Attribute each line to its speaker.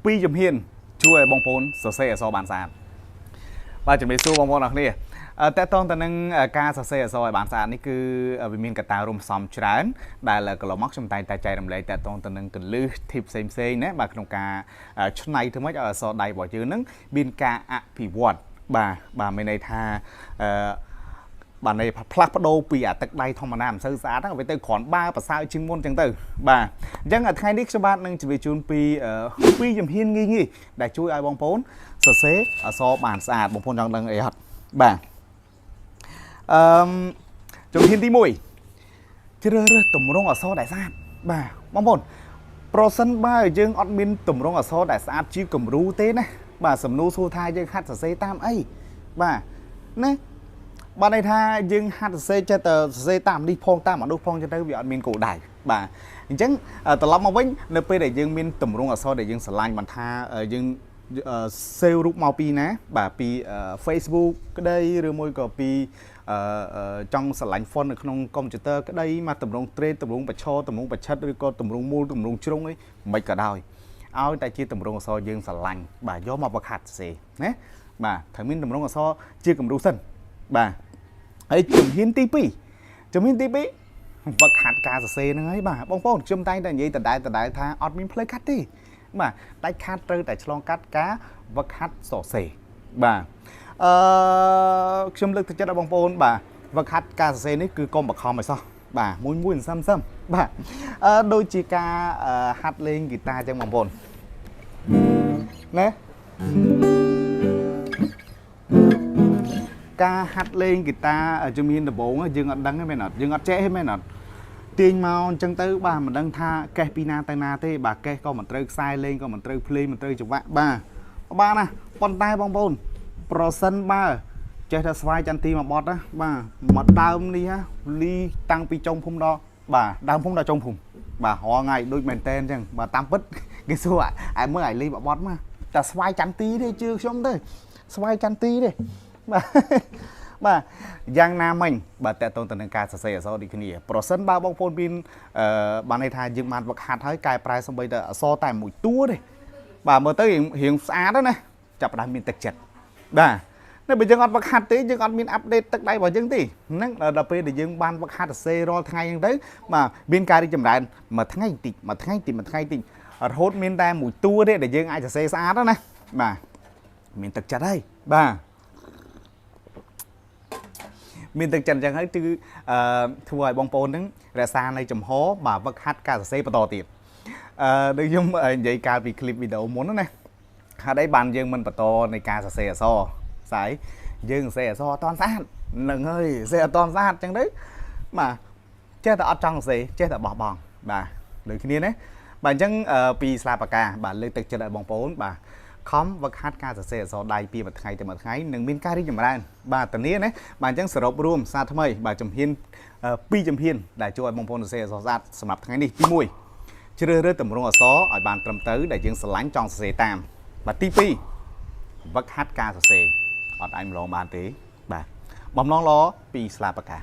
Speaker 1: ពីរជំហានជួយឲ្យបងប្អូនសរសេរអក្សរបានស្អាតបាទជំរាបសួរបងប្អូនអរគ្នាតកតងទៅនឹងការសរសេរអក្សរឲ្យបានស្អាតនេះគឺវាមានកត្តារួមផ្សំច្រើនដែលកន្លងមកខ្ញុំតែងតែចែករំលែកតកតងទៅនឹងកលឹះធីបផ្សេងផ្សេងណាបាទក្នុងការឆ្នៃធ្វើម៉េចឲ្យអក្សរដៃរបស់យើងនឹងមានការអភិវឌ្ឍបាទបាទមានន័យថាអឺបាទនៃផ្លាស់ប្ដូរពីអាទឹកដៃធម្មតាមិនសូវស្អាតហ្នឹងវាទៅគ្រាន់បើប្រសើរជាងមុនចឹងទៅបាទអញ្ចឹងថ្ងៃនេះខ្ញុំបាទនឹងជម្រាបជូនពីពីរជំហានងាយងាយដែលជួយឲ្យបងប្អូនសរសេរអក្សរបានស្អាតបងប្អូនចង់ដឹងអីអត់បាទអឺជំហានទី1ជ្រើសរើសទម្រង់អក្សរដែលស្អាតបាទបងប្អូនប្រសិនបើយើងអត់មានទម្រង់អក្សរដែលស្អាតជាគំរូទេណាបាទសំណួរសួរថាយើងហាត់សរសេរតាមអីបាទណាបាទន័យថាយើងហាត់សរសេរចេះតែសរសេរតាមនេះផងតាមអានោះផងចឹងទៅវាអត់មានគោលដៅបាទអញ្ចឹងត្រឡប់មកវិញនៅពេលដែលយើងមានទម្រង់អក្សរដែលយើងស្រឡាញ់មិនថាយើង save រូបមកពីណាបាទពី Facebook ក្តីឬមួយក៏ពីចង់ស្រឡាញ់ font នៅក្នុងកុំព្យូទ័រក្តីមកទម្រង់ trade ទម្រង់បញ្ឈរទម្រង់បញ្ឆិតឬក៏ទម្រង់មូលទម្រង់ជ្រុងអីមិនក៏ដោយឲ្យតែជាទម្រង់អក្សរយើងស្រឡាញ់បាទយកមកបង្ហាត់សរសេរណាបាទត្រូវមានទម្រង់អក្សរជាគំរូសិនបាទហើយជំហានទី2ជំហានទី2វឹកហាត់ការសរសេរហ្នឹងហើយបាទបងប្អូនខ្ញុំតែងតែនិយាយដដែលដដែលថាអត់មានផ្លូវកាត់ទេបាទដាច់ខាតត្រូវតែឆ្លងកាត់ការវឹកហាត់សរសេរបាទអឺខ្ញុំលើកទឹកចិត្តដល់បងប្អូនបាទវឹកហាត់ការសរសេរនេះគឺកុំបខំឲ្យសោះបាទមួយមួយសឹមសឹមបាទអឺដូចជាការហាត់លេងហ្គីតាចឹងបងប្អូនណាការហាត់លេងហ្គីតាជំនាញដំបូងយើងអត់ដឹងទេមែនអត់យើងអត់ចេះទេមែនអត់ទាញមកអញ្ចឹងទៅបាទមិនដឹងថាកេះពីណាទៅណាទេបាទកេះក៏មិនត្រូវខ្សែលេងក៏មិនត្រូវភ្លេងមិនត្រូវចង្វាក់បាទបាទណាប៉ុន្តែបងប្អូនប្រសិនបើចេះតែស្វាយចន្ទីមួយបត់ណាបាទមកដើមនេះលីតាំងពីចុងភូមិដល់បាទដើមភូមិដល់ចុងភូមិបាទរាល់ថ្ងៃដូចមែនតែនអញ្ចឹងបាទតាមពិតគេសួរឯមើលឯលេងបត់មកតែស្វាយចន្ទីទេជឿខ្ញុំទេស្វាយចន្ទីទេបាទបាទយ៉ាងណាមិញបាទតកតងទៅនឹងការសរសេរអក្សរដូចគ្នាប្រសិនបើបងប្អូនមានអឺបានន័យថាយើងបានវឹកហាត់ហើយកែប្រែសំបីតែអក្សរតែមួយតួទេបាទមើលទៅរៀងស្អាតណាចាប់ផ្ដើមមានទឹកចិត្តបាទនៅបើយើងអត់វឹកហាត់ទេយើងអត់មាន update ទឹកដៃរបស់យើងទេហ្នឹងដល់ពេលដែលយើងបានវឹកហាត់សរសេររាល់ថ្ងៃហ្នឹងទៅបាទមានការរីកចម្រើនមួយថ្ងៃតិចមួយថ្ងៃតិចមួយថ្ងៃតិចរហូតមានតែមួយតួទេដែលយើងអាចសរសេរស្អាតណាបាទមានទឹកចិត្តហើយបាទមានទឹកចិត្តអញ្ចឹងហើយគឺអឺធ្វើឲ្យបងប្អូនហ្នឹងរក្សានៅចំហបាទវឹកហាត់ការសរសេរបន្តទៀតអឺដូចខ្ញុំនិយាយកាលពីคลิปវីដេអូមុនណាហេតុអីបានយើងមិនបន្តនៃការសរសេរអក្សរស្អីយើងសរសេរអក្សរអត់តាន់ស្អាតហ្នឹងហើយសរសេរអត់តាន់ស្អាតអញ្ចឹងទៅបាទចេះតែអត់ចង់សរសេរចេះតែបោះបង់បាទដូចគ្នាណាបាទអញ្ចឹងពីស្លាបកាបាទលើកទឹកចិត្តឲ្យបងប្អូនបាទខំវឹកហាត់ការសរសេរអក្សរដៃពីមួយថ្ងៃទៅមួយថ្ងៃនឹងមានការរីកចម្រើនបាទធានាណាបាទអញ្ចឹងសរុបរួមសារថ្មីបាទជំហានពីរជំហានដែលជួយឲ្យបងប្អូនសរសេរអក្សរស្អាតសម្រាប់ថ្ងៃនេះទី1ជ្រើសរើសទម្រង់អក្សរឲ្យបានត្រឹមត្រូវដែលយើងស្រឡាញ់ចង់សរសេរតាមបាទទី2វឹកហាត់ការសរសេរអត់អាចម្លងបានទេបាទបំណងល្អពីស្លាបកា